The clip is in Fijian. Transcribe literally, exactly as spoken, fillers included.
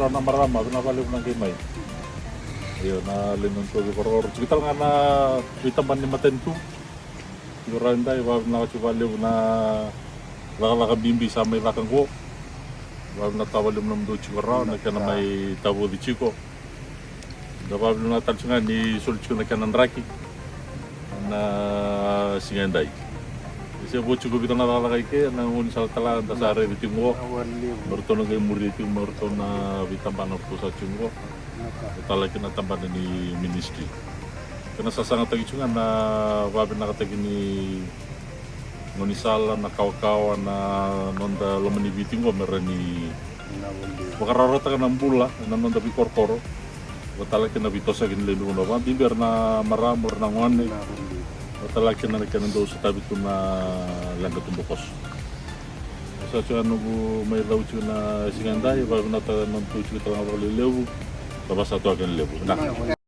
Na marama, vinaka vakalevu na qai mai. Io, na lewe ni nodatou veikorokoro. Tiko tale ga na veitabana ni matanitu. Tiko rawa edai, vakavinaka tiko vakalevu na cakacaka bibi sa mai caka qo. Vakavinaka vakalevu na nomudou tiko rawa, na kena mai tavoci tiko. Da vakavinaka tale tiko ga ni soli tiko na kena draki na siga edai. Se vo tiko vita na cakacaka i ke, na gaunisala tale ga da sa raica tiko qo. Me ratou na qai muri tiko, me ratou na veitabana ratou sa tiko qo. Talaki na tabana ni ministry. Kena sasagataki tiko ga na vakavinakataki ni gaunisala, na kawakawa, na noda loma ni Viti qo me rawa ni vakarautaka na bula ena noda veikorokoro. Vaka tale kei na veitosoyaki ni lewe ni vanua, vakabibi ira na marama, ira na gone. Vaka tale kei na kena dau sotavi tu na leqa tubukoso. Sa tiko na noqu mai cau tiko na siga edai, vakavinakataka na nomudou tiko tale ga vakalevu. Sa vakasautaka na levu. Vinaka.